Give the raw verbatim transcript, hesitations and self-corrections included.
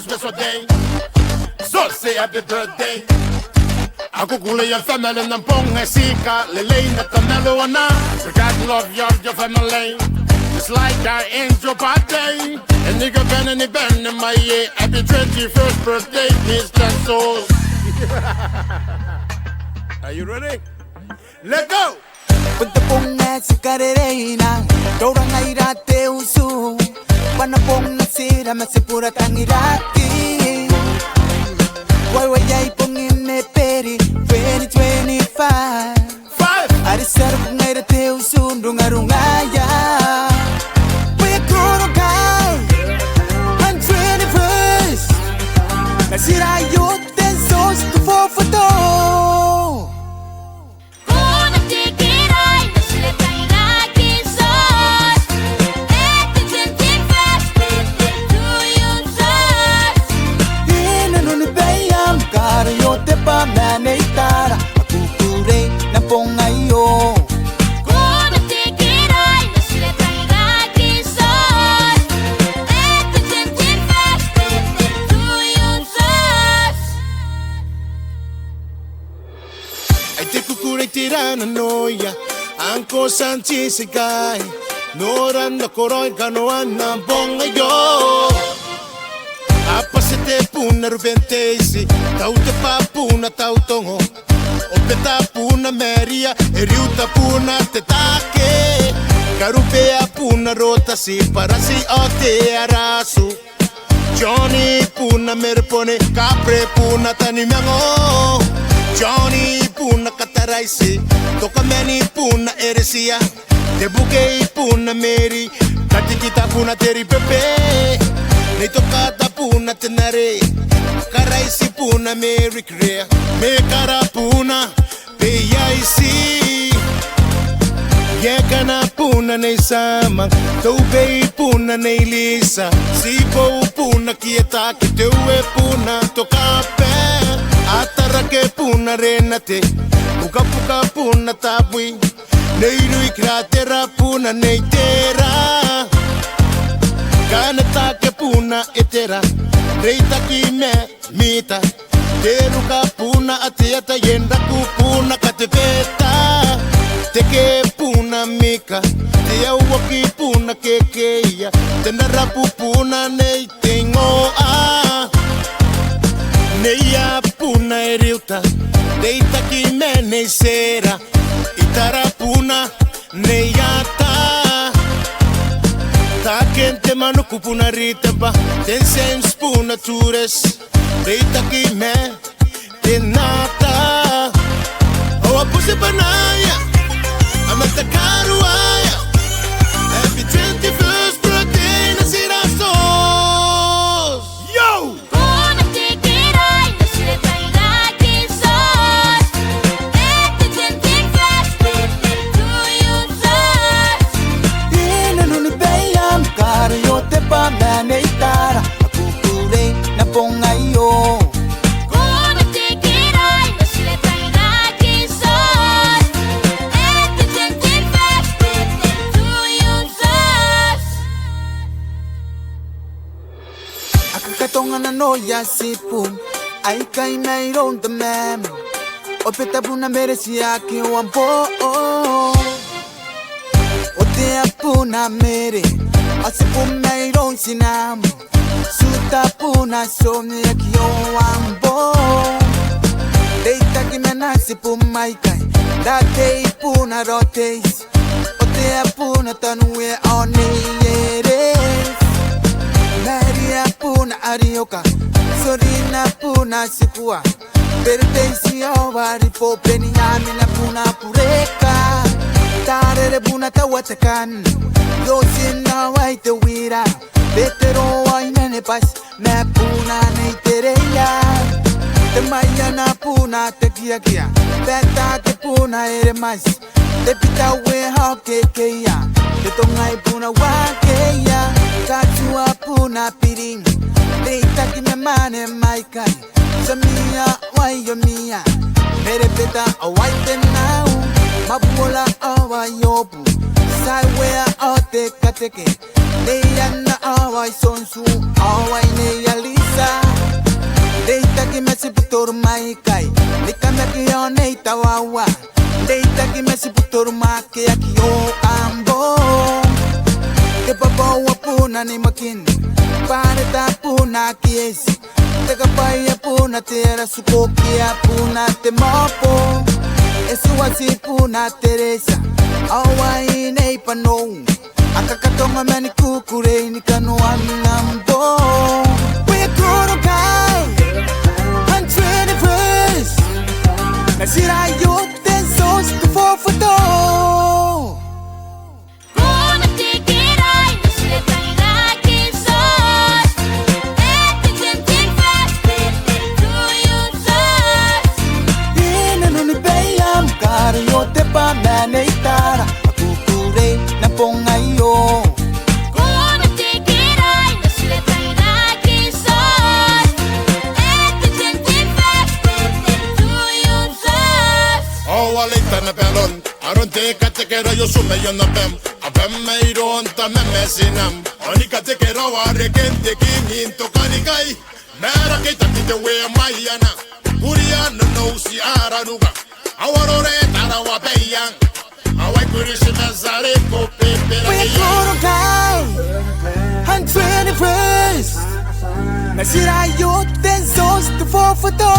Special day. So say happy birthday. A kukurei n am family n am bong ae ti karineaki n te taromauri. We got love, your, your family. It's like I enjoy birthday. And you can bend any bend in my ear. Happy twenty-first birthday, Mister Sauce. Are you ready? Let go! Bwa te bong ae ti karereina, roronga ira te utu. Bwa ana bong ae ti rama ti bura tangiraki. Waiwai ai bong ni Eberi twenty twenty-five. Five. Are ti a roko ngaira te utu n rungarungaia. We are gonna go on twenty-first. Natira io te Sauce to four for two. Ko na tekeraoi, natira tangiraki Sauce. Happy twenty-first birthday to you, Sauce. Inanon baiam, karaoa te bwa ma Nei Tara, a kukurei n am bong aio. Ko na tekeraoi, natira tangiraki Sauce. Happy twenty-first birthday to you, Sauce. Ai te kukurei tera nanoia, Uncle Santi Sekai. Noran nakoraoi kanoan am bong aio. Abati te buna Ruben Teiti, Taute bwa buna Tautongo. Obeta buna Maria, Eriuta buna Tetake. Karubea buna Rotati, Barati ao Tearasu. Johnny buna Merebone, Kabre buna Tanimango. Johnny buna Kataraiti, Tokamani buna Eretia. Tebukei buna Mary, Katikita buna Teripepe. Nei Tokata buna Tenare, Karaiti buna Mary Claire. Mekara buna Beiaiti. Iekana buna Nei Sama, Toubei buna Nei Lisa, Tibou buna Kietake, Teue buna Tokabe, Atarake buna Renate, Bukabuka buna Tabui, Nei Rui Kiratera buna Nei Tera, Kanetake buna Etera, Reitaki ma Mita, Teruka buna Ateata, Ienraku buna Katebeta, Teke buna Mika, Teauaki buna Kekeia, Tenarabu buna Nei Teingoa, Neia buna Eriuta, Reitaki ma Nei Tera, Itara buna Nei Ata, Taken te Manuku buna Riteba, Ten James buna Tures, Reitaki ma Tenata. Ao a bose banaia, a matakaruaia. Happy twenty-first birthday, Nasira Sauce. Yo! Ko na tekeraoi, Nasira tangiraki Sauce. Happy twenty-first birthday to you, Sauce. Inanon baiam, karaoa te bwa ma Nei Tara, a kukurei n am bong aio. Ko na tekeraoi, Nasira tangiraki Sauce. Happy twenty-first birthday to you, Sauce. A kakatonga nanoia tibum aikai mairoun tamam. Obeta buna Mere Tiaki Wambo, Otea buna Mere, ao tibum mairoun tinam. Tuta buna Tiomi Aki Wambo. Reitaki ma tibum aikai, Ratei buna Roteiti, Otea buna Tanue ao Nei Ereti, Maria buna Arioka, Sorina buna Tikua, Bereteiti ao Waribo, Beniamina buna Bureka, Tarere buna Tauatekan, Iotina Waitewira, Betero ao Inene Bati, ma buna Nei Tereia, Temaiana buna Tekiakia, Betake buna Eremati, Tebita Weha ao Kekeia, Tetongai buna Wakeia, Katua buna Biring, Reitaki ma Mane Maikai, Samia ao Iomia, Merebeta ao Waitenau, Mabuola ao Iobu, Saiwea ao tekateke. Nei Anna ao ai Sonsu ao ai nei Alisa. Reitaki ma tibutoru mai ikai, ni kamaki ao nei Tawawa. Reitaki ma tibutoru ma keaki o Ambo. Te Babaua buna ni Makin, Bareta buna Kiesi. Te Kabaia buna Tera, Sukokia buna Te Maopo. E Tiwati buna Teresa, ao ai nei Banou. A kakatonga ma ni kukurei ni kanoan Ambo. We are gonna guide and twenty-first. Natira io ten sos tu fofoto. E nanoni baiam karo io te bwa ma nei Tara, a kukurei n am bong aio. Ao a reita naba aron, aron te katekeraoi, Iosu ma Ionabam, abam mairoun tamam ma tinam. Ao ni katekeraoa reken te king n tokanikai. Ma rake i taku te wea mai ana, kuria nonouti ara nuka. Ao arore Tarawa Baiang, ao ai Kiritimati are ko beberake. We are gonna guide and twenty-first. Natira io ten sos tu fofoto.